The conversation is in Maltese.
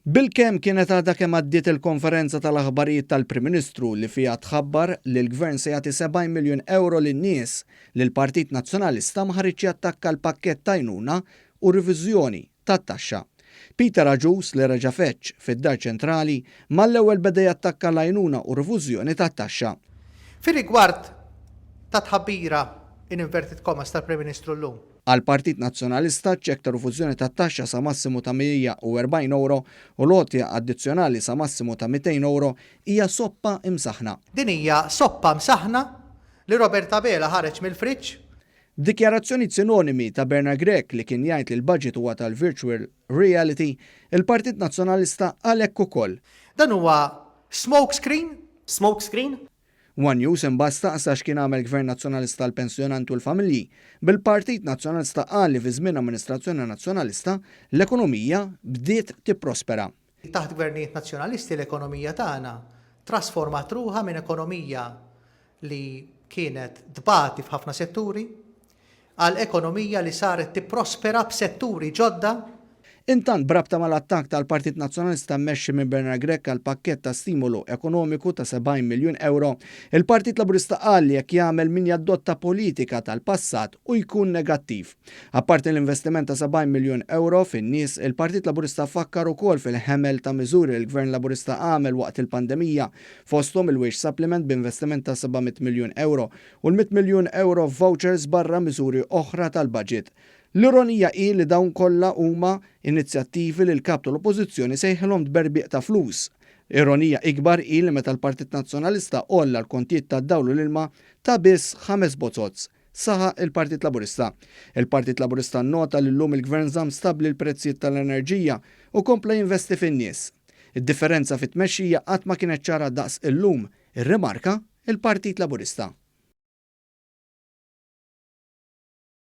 Bilkemm kienet għadha kemm għaddiet il-konferenza tal-aħbarijiet tal-Prim Ministru li fiha tħabbar li l-Gvern se jagħti 70 miljun ewro lin-nies li l-Partit Nazzjonalista ma ħariġx jattakka l-pakkett t'għajnuna u riviżjoni tat-taxxa. Peter Agius li reġa' feġġ fid-Dar Ċentrali mal-ewwel beda jattakka l-għajnuna u rivużjoni tat-taxxa. Fir-rigward tat-tħabbira in inverted commas tal-Prim Ministru llum. Għall-Partit Nazzjonalista, ċ-ċekk ta' rifużjoni tat-taxxa sa massimu ta' 140 ewro u l-għotja addizzjonali sa massimu ta' 200 ewro hija soppa imsaħħna. Din hija soppa msaħħna li Robert Abela ħareġ mill-friġġ. B'dikjarazzjonijiet sinonimi ta' Bernard Grech li kien jgħid li l-budget huwa tal-virtual reality, il-Partit Nazzjonalista qal hekk ukoll. Dan huwa smoke screen. Smoke screen? One News imbagħad staqsa x'kien għamel Gvern Nazzjonalista għall-pensjonanti u l-familji, bil-Partit Nazzjonalista qal li fi żmien amministrazzjoni Nazzjonalista l-ekonomija bdiet tipprospera. Taħt gvernijiet Nazzjonalisti l-ekonomija tagħna trasformat ruħha minn ekonomija li kienet tbati f'ħafna setturi għal ekonomija li saret tipprospera b'setturi ġodda. Intant b'rabta mal-attakk tal-Partit Nazzjonalista mmexxi minn Bernard Grech għal pakkett ta' stimolu ekonomiku ta' 70 miljun ewro, il-Partit Laburista qal li hekk jagħmel min jaddotta politika tal-passat u jkun negattiv. Apparti l-investiment ta' 70 miljun ewro fin-nies, il-Partit Laburista fakkar ukoll fil-ħemel ta' miżuri li l-Gvern Laburista għamel waqt il-pandemija, fosthom il-wage supplement b'investiment ta' 700 miljun ewro u l-mitt miljun ewro f'vouchers barra miżuri oħra tal-budget. L-ironija hi li dawn kollha huma inizjattivi li l-Kap tal-Oppożizzjoni sejħilhom tberbiq ta' flus. Ironija ikbar hi li meta l-Partit Nazzjonalista għolla l-kontijiet tad-dawl u l-ilma ta biss ħames bozozz, saħaq il-Partit Laburista. Il-Partit Laburista nnota li llum il-Gvern żamm stabbli l-prezzijiet tal-enerġija u kompla jinvesti fin-nies. Id-differenza fit-tmexxija qatt ma kienet ċara daqs illum, irrimarka il-Partit Laburista.